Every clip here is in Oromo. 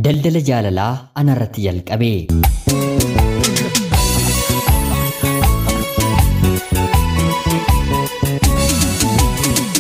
Daldala jaalalaa anarratti jalqabe.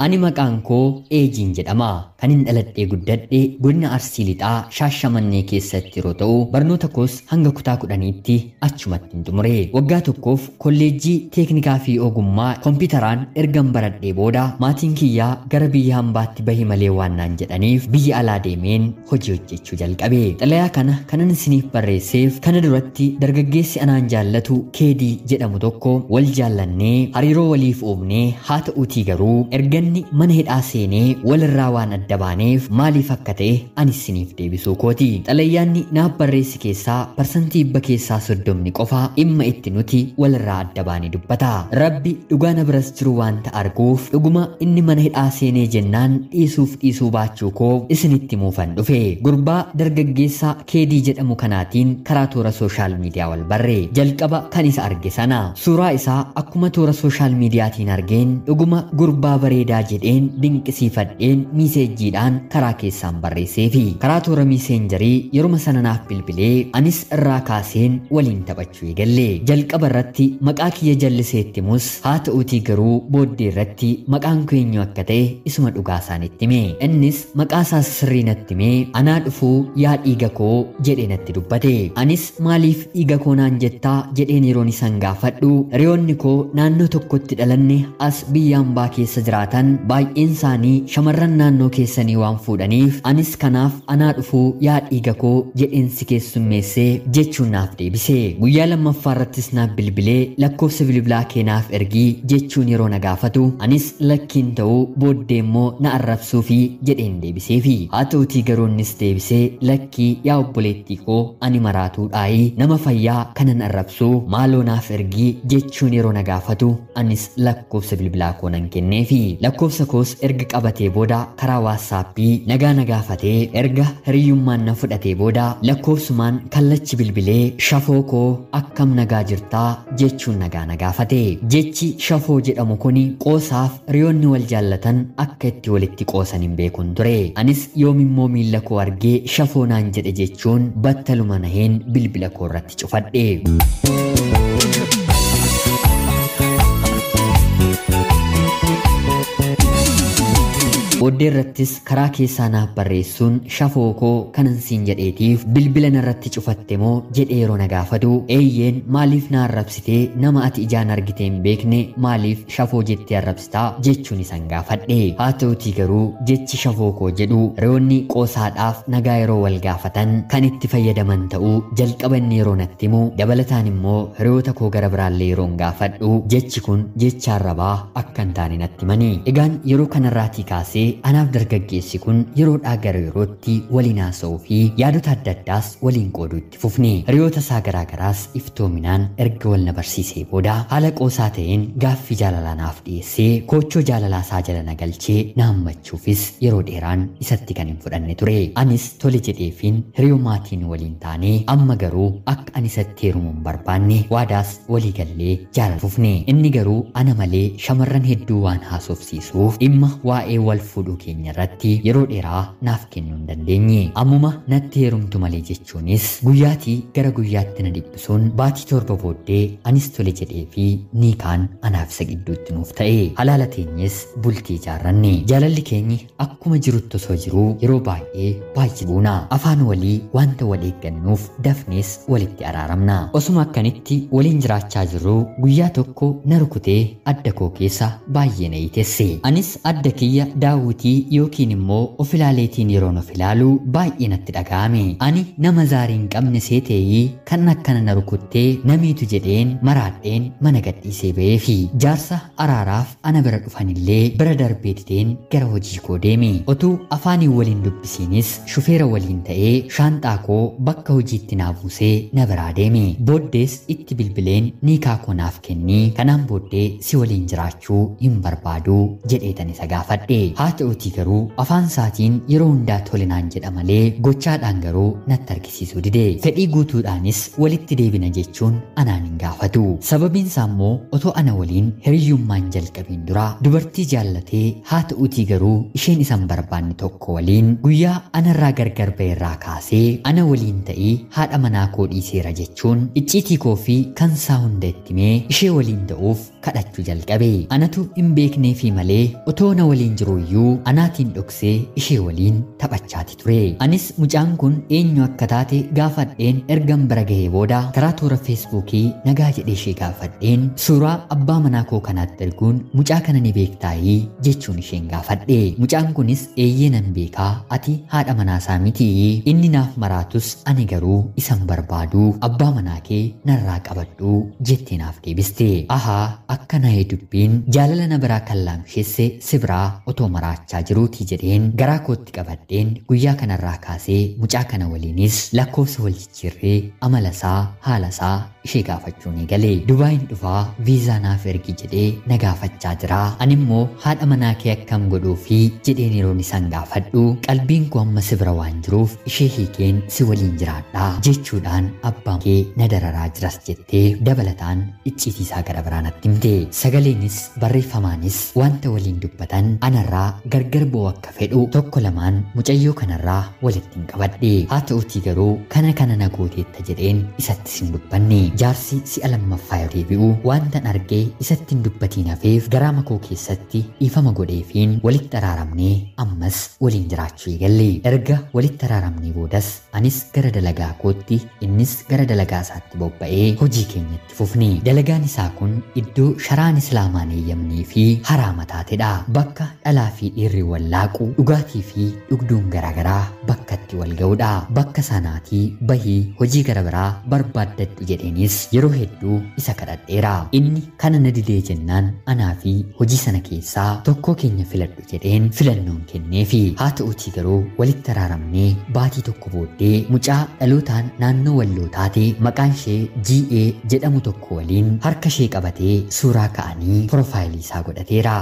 Ani maqaan koo Eejiin jedhama. Kan hin dhaladhee guddadhe godina Arsii Lixaa Shaashamannee keessatti yeroo ta'u, barnoota koos hanga kutaa 10tti achumatti hin xumure. Waggaa tokkoof kolleejjii teeknikaa fi ogummaa kompiitaraan ergan baradhee booda maatiin kiyyaa gara biyya hambaatti bahi malee waan naan jedhaniif biyya alaa deemeen hojii hojjechuu jalqabe. Xalayaa kana kanan isiniif barreesseef kana duratti dargaggeessi anaan jaallatu Keedii jedhamu tokko wal jaallannee hariiroo waliif uumnee, haa ta'uutii garuu erganni mana hidhaa seenee walirraa waan adda baaneef maaliif akka ta'e ani isiniif deebisuu kooti. Xalayyaanni naaf barreessi keessaa 100% keessaa 30 qofa dhimma itti nuti walirraa adda baanee dubbata. Rabbi dhugaa na biras jiru waanta arguuf dhuguma inni mana hidhaa seenee jennaan dhiisuuf dhiisuu baachuu koo isinitti muufan dhufe. Gurbaa dargaggeessa Keedii jedhamu kanaatiin karaa toora sooshaal miidiyaa wal barre. Jalqaba kan isa arge sana suuraa isaa akkuma toora sooshaal miidiyaatiin argeen dhuguma gurbaa bareedaa jedheen dinqisiifadheen miiseejjiidhaan karaa keessaan barreesseefi karaa toora miiseenjarii yeruma sana naaf bilbilee anis irraa kaaseen waliin taphachuu eegalle. Jalqaba irratti maqaa kiyya jalliseetti himus, haa ta'uutii garuu booddee irratti maqaan koo eenyu akka ta'e isuma dhugaa isaanitti hime. Innis maqaa isaa sirrii natti himee anaa dhufuu yaa dhiiga koo jedhee natti dubbate. Anis maaliif dhiiga koo naan jettaa jedheen yeroon isaan gaafadhu, hiriyoonni koo naannoo tokkotti dhalanne as biyya hambaa keessa jiraatan baay'een isaanii shamarran naannoo keessanii waan fuudhaniif anis kanaaf anaa dhufuu yaa dhiiga koo jedheen si keessummeessee jechuun naaf deebise. Guyyaa lammaffaa irrattis naaf bilbilee lakkoofsa bilbilaa kee naaf ergii jechuun yeroo na gaafatu anis lakkiin ta'uu booddee immoo na arrabsuufi jedheen deebiseefi. Haa ta'utii garuu innis deebisee lakkii yaa obboleettii koo ani maraatuudhaayi nama fayyaa kanan arrabsuu maaloo naaf ergii jechuun yeroo na gaafatu anis lakkoofsa bilbilaa koo nan kenneefi. Lakkoofsa koos erga qabatee booda karaa waatsaappii nagaa na gaafatee erga hiriyyummaan na fudhatee booda lakkoofsumaan kallachi bilbilee shafoo koo akkam nagaa jirtaa jechuun nagaa na gaafate. Jechi shafoo jedhamu kuni qoosaaf hiriyoonni wal jaallatan akka itti walitti qoosan hin beekun ture. Anis yoomimmoo miilla koo argee shafoo naan jedhe jechuun battaluma naheen bilbila koo irratti cufadhe. Booddee irrattis karaa keessaa naaf barreessuun shafoo koo kanan siin jedheetiif bilbila narratti cufatte moo jedhee yeroo na gaafatu, eeyyeen maaliif na arrabsitee nama ati ijaan argite hin beekne maaliif shafoo jettee arrabsitaa jechuun isan gaafadhe. Haa ta'utii garuu jechi shafoo koo jedhu hiriyoonni qoosaadhaaf nagaa yeroo wal gaafatan kan itti fayyadaman ta'uu jalqaba inni yeroo natti himu, dabalataan immoo hiriyoota koo gara biraallee yeroon gaafadhu jechi kun jecha arrabaa akka hin taane natti himani. Egaan yeroo kanarraatii kaasee anaaf dargaggeessi kun yeroodhaa gara yerootti waliin haasa'uu fi yaadota adda addaas waliin qooduu itti fufne. Hiriyoota isaa garaagaraas iftoominaan erga wal na barsiisee booda haala qoosaa ta'een gaaffii jaalalaa naaf dhiyeessee koochoo jaalalaa isaa jala na galchee na hammachuufis yeroo dheeraan isatti kan hin fudhanne ture. Anis tole jedheefiin hiriyoo maatiin waliin taanee amma garuu akka ani isatti heerumuu hin barbaanne waadaas walii gallee jaalala fufne. Inni garuu ana malee shamarran hedduu waan haasofsiisuuf dhimma waa'ee wal fuudhuu keenya irratti yeroo dheeraa naaf kennuu hin dandeenye. Ammuma natti heerumtu malee jechuunis guyyaatii gara guyyaatti na dhiphisuun baatii 7 booddee anis tole jedhee fi niikaan anaaf isa gidduutti nuuf ta'e. Halaala teenyes bultii ijaarranne. Jaalalli keenyi akkuma jirutti osoo jiruu yeroo baay'ee baay'ee buuna. Afaan walii wanta wal eeggannuuf dafnees walitti araaramna. Osuma akkanitti waliin jiraachaa jirru guyyaa tokko na rukutee adda koo keessa baay'ee na hiitesse. Anis adda kiyya daawwitii yookiin immoo of ilaaleetiin yeroon of ilaalu baay'ee natti dhaga'ame. Ani nama zaarii hin qabne seeteeyii kan akkana na rukuttee namiitu jedheen maraadheen mana gadhiisee ba'eefi jaarsa araaraaf ana bira dhufanillee bira darbee dideen gara hojii koo deeme. Otuu afaaniin waliin dubbisiinis shufeera waliin ta'ee shaanxaa koo bakka hojiitti naa buusee na biraa deeme. Booddees itti bilbileen niikaa koo naaf kennii kanaan booddee si waliin jiraachuu hin barbaadu jedheetan isa gaafadhe. Haa ta'utii garuu afaan isaatiin yeroo hundaa tole naan jedha malee gochaadhaan garuu natti argisiisuu dide. Fedhii guutuudhaanis walitti deebina jechuun anaan hin gaafatu. Sababiin isaa immoo otoo ana waliin hiriyyummaan jalqabiin dura dubartii jaallatee, haa ta'utii garuu isheen isan barbaanne tokko waliin guyyaa anarraa gargar ba'erraa kaasee ana waliin ta'ii haadha manaa koo dhiiseera jechuun icciitii koo fi kan isaa hunda itti himee ishee waliin ta'uuf kadhachuu jalqabe. Anatu hin beeknee fi malee otoo na waliin jiruyyuu anaatiin dhoksee ishee waliin taphachaati ture. Anis mucaan kun eenyu akka taate gaafadheen ergan bira gahee booda karaa toora Feesbuukii nagaa jedhee ishee gaafadheen suuraa abbaa manaa koo kanaatti erguun mucaa kana ni beektaayii jechuun isheen gaafadhe. Mucaan kunis eeyyee nan beekaa, ati haadha manaa isaa miti, inni naaf maraatus ani garuu isan barbaadu, abbaa manaa kee narraa qabadhu jettee naaf deebiste. Ahaa, akkana dubbiin jaalala na biraa kan laamsheesse si biraa otoo maraachaa jiruutii jedheen garaa kootti qabadheen guyyaa kanarraa kaasee mucaa kana waliinis lakkoofsa wal jijjiirree amala isaa haala isaa ishee gaafachuu ni gale. Dubaayin dhufaa viizaa naaf ergi jedhee na gaafachaa jira. Ani immoo haadha manaa kee akkam godhuufi jedheen yeroon isaan gaafadhu qalbiin koo amma si bira waan jiruuf ishee hiikeen si waliin jiraadha jechuudhaan abbaan kee na dararaa jiras jettee dabalataan icciitii isaa gara biraa natti himte. Sagaleenis barreeffamaanis wanta waliin dubbatan anarraa gargar ba'uu akka fedhu tokko lamaan mucayyoo kanarraa walitti hin qabadhe. Haa ta'utii garuu kana kana na gooteetta jedheen isatti sin dubbanne. Jaarsi si'a lammaffaa yoo deebi'u wantan argee isatti hin dubbatiin hafeef garaa makoo keessatti dhiifama godheefiin walitti araaramnee ammas waliin jiraachuu eegalle. Erga walitti araaramnee boodas anis gara dalagaa kootti innis gara dalagaa isaatti bobba'ee hojii keenyatti fufne. Dalagaan isaa kun iddoo sharaan islaamaan eeyyamnee fi haraama taatedha. Bakka dhalaa fi dhiirri wal laaqu, dhugaatii fi dhugduun garaagaraa bakka itti wal ga'udha. Bakka sanaatii bahii hojii gara biraa barbaaddadhu jedheenis yeroo hedduu isa kadhadheera. Inni kana na didee jennaan anaa fi hojii sana keessaa tokko keenya filadhu jedheen filannoon kenneefi. Haa ta'utii garuu walitti araaramnee baatii tokko booddee mucaa dhalootaan naannoo walloo taate maqaan ishee GA jedhamu tokko waliin harka ishee qabatee suuraa ka'anii piroofaayilii isaa godhateera.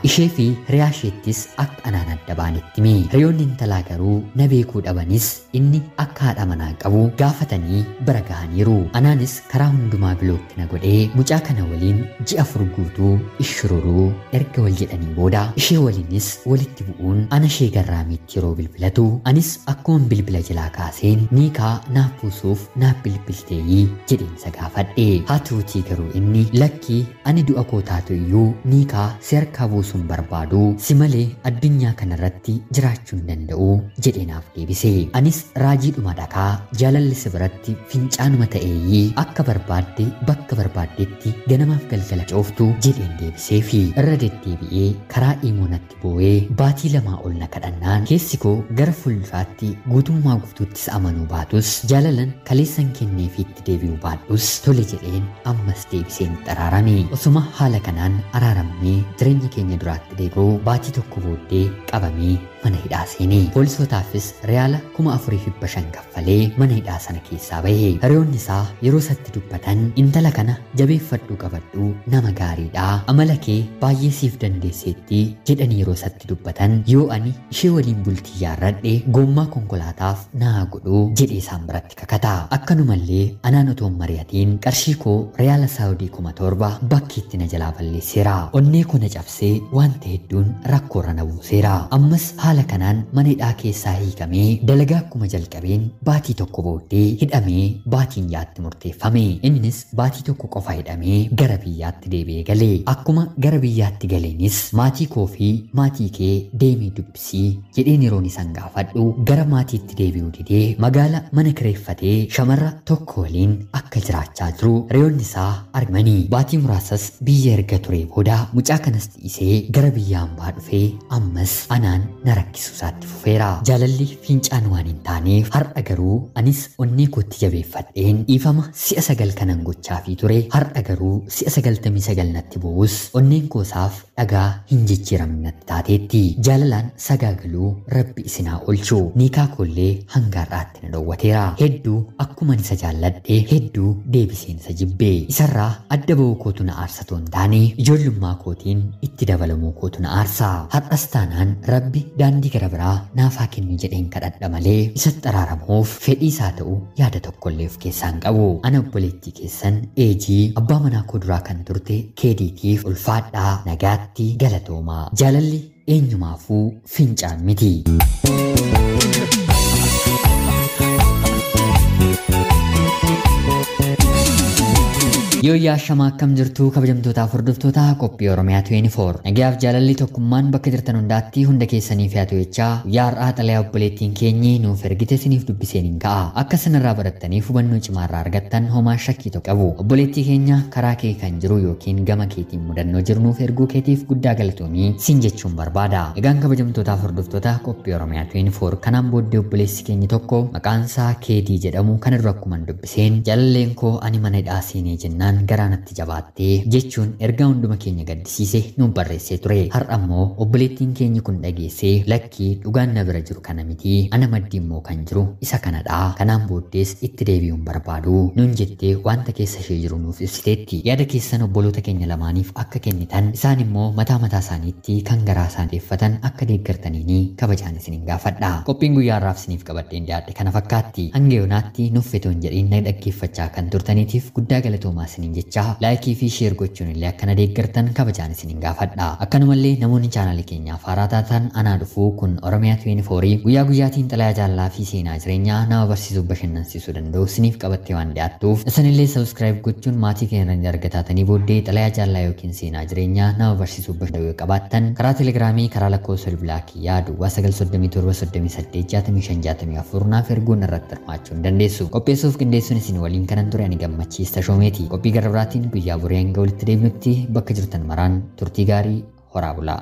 Ishee fi hiriyaa isheettis akka anaan adda baanitti hime. Hiriyoonni intalaa garuu na beekuu dhabanis inni akka haadha manaa qabu gaafatanii bira gahaniiru. Anaanis karaa hundumaa bilootti na godhee mucaa kana waliin ji'a 4 guutuu ishururuu erga wal jedhanii booda ishee waliinis walitti bu'uun ana ishee garraamiitti yeroo bilbilatu anis akkuma bilbila jalaa kaaseen niikaa naaf buusuuf naaf bilbilteeyii jedheen isa gaafadhe. Haa ta'utii garuu inni lakkii ani du'a koo taatu iyyuu niikaa si harkaa buusuun barbaadu, si malee addunyaa kanarratti jiraachuu hin danda'u jedhee naaf deebise. Anis raajiidhuma dhakaa jaalalli si biratti fincaanuma ta'eeyyii akka barbaadde bakka barbaaddetti ganamaaf galgala cooftu jedheen deebiseefi irra deddeebi'ee karaa imoo natti boo'ee baatii 2 ol na kadhannaan keessi koo gara fuulduraatti guutummaa guutuuttis amanuu baatus jaalalan kaleessan kenneefi itti deebi'uu baadhus tole jedheen ammas deebiseen xaraarame. Osuma haala kanaan araaramnee jireenya keenya duraatti deebi'uu baatii 1 booddee qabamee mana hidhaa seene. Poolisootaafis riyaala 4500 kaffalee mana hidhaa sana keessaa bahe. Hiriyoonni isaa yeroo isatti dubbatan intala kana jabeeffadhu qabadhu, nama gaariidha, amala kee baay'ee siif dandeesseetti jedhanii yeroo isatti dubbatan yoo ani ishee waliin bultii yaarradhe gommaa konkolaataaf naa godhu jedhee isaan biratti kakata. Akkanumallee anaan otoo hin mari'atiin qarshii koo riyaala Saawudii 7000 bakkeetti na jalaa balleesseera. Onnee koo na cabsee wanta hedduun rakkoorra na buuseera. Ammas haala kanaan mana hidhaa keessaa hiikamee dalagaa akkuma jalqabeen baatii 1 booddee hidhamee baatiin 6tti murteeffame. Innis baatii 1 qofa hidhamee gara biyyaatti deebi'ee gale. Akkuma gara biyyaatti galeenis maatii koo fi maatii kee deemee dubbisii jedheen yeroon isaan gaafadhu gara maatiitti deebi'uu didee magaala mana kireeffatee shamarra tokko waliin akka jiraachaa jiru hiriyoonni isaa argamanii. Baatii muraasas biyya erga ture booda mucaa kanas dhiisee gara biyya hambaa dhufee ammas anaan na rakkisuu isaatti fufeera. Jaalalli fincaan waan hin taaneef har'a garuu anis onnee kootti jabeeffadheen dhiifama si'a 9 kanan gochaafii ture har'a garuu si'a 99 natti bu'us onneen koosaaf dhagaa hin jijjiiramne natti taateetti. Jaalalaan sagaagaluu Rabbi isin haa oolchu. Niikaa koollee hanga har'aatti na dhowwateera. Hedduu akkuman isa jaalladhe hedduu deebiseen isa jibbe. Isarraa adda ba'uu kootu na aarsa otoo hin taane ijoollummaa kootiin itti dabalamuu kootu na aarsa. Har'as taanaan Rabbi daandii gara biraa naaf haa kennu jedheen kadhadha malee isatti araaramuuf fedhii isaa ta'u yaada tokkollee of keessaa hin qabu. Ana obboleettii keessan Eejii abbaa manaa koo duraa kan turte Keediitiif ulfaadhaa, nagaatti, galatoomaa. Jaalalli eenyumaafuu fincaan miti. Yoo shamaa akkam jirtu kabajamtootaaf hordoftoota qophii Oromiyaa 24 nagayaaf jaalalli tokkummaan bakka jirtan hundaatti hunda keessaniif haa ta'u jechaa guyyaa har'aa xalayaa obboleettiin keenyi nuuf ergite isiniif dubbiseen hin ka'a. Akka isinirraa barattaniif hubannoo cimaarraa argattan homaa shakkii tokko qabu. Obboleettii keenya karaa kee kan jiru yookiin gama keetiin mudannoo jiru nuuf erguu keetiif guddaa galatoomii siin jechuun barbaada. Egaan kabajamtootaaf hordoftoota qophii Oromiyaa 24 kanaan booddee obboleessi keenya tokko maqaan isaa Keedii jedhamu kana dura akkuman dubbiseen jaalalleen koo ani mana hidhaa seenee jennaan garaa natti jabaattee jechuun ergaa hunduma keenya gaddisiise nuuf barreessee ture. Har'a immoo obboleettiin keenya kun dhageessee lakkii dhugaan na bira jiru kana miti, ana maddii immoo kan jiru isa kanadha. Kanaan booddees itti deebi'uun barbaadu nuun jettee wanta keessa ishee jiru nuuf ibsiteetti. Yaada keessan obboloota keenya lamaaniif akka kennitan isaan immoo mataa mataa isaaniitti kan garaa isaan deeffatan akka deeggartaniini kabajaan isiniin gaafadha. Qophiin guyyaa har'aaf isiniif qabadheen dhiyaadhe kana fakkaatti. Hanga yoonaatti nuuf fetoon jedhiin na dhaggeeffachaa kan turtaniitiif guddaa galatoomaa isiniin jechaa laayikii fi sheer gochuun illee akkana deeggartan kabajaan isiniin gaafadha. Akkanumallee namoonni chaanaalii keenyaaf haaraa taatan anaa dhufuu kun Oromiyaa 24 guyyaa guyyaatiin xalayaa jaalalaa fi seenaa jireenyaa nama barsiisuuf bashannansiisuu danda'u isiniif qabattee waan dhiyaattuuf isinillee subscribe gochuun maatii keenya irra argataatanii booddee xalayaa jaalalaa yookiin seenaa jireenyaa nama barsiisuuf bashannansiisuu qabaattan karaa telegiraamii karaa lakkoofsa bilbilaa kiyyaa duwwaa 937 38 65 64 naaf erguun irratti hirmaachuu hin dandeessu. Qopheessuuf qindeessuun isin waliin kanan ture ani Gammachiis Tashoomeeti. Qophii gara biraatiin guyyaa borii hanga walitti deebinutti bakka jirtan maraan turtii gaarii horaa bulaa.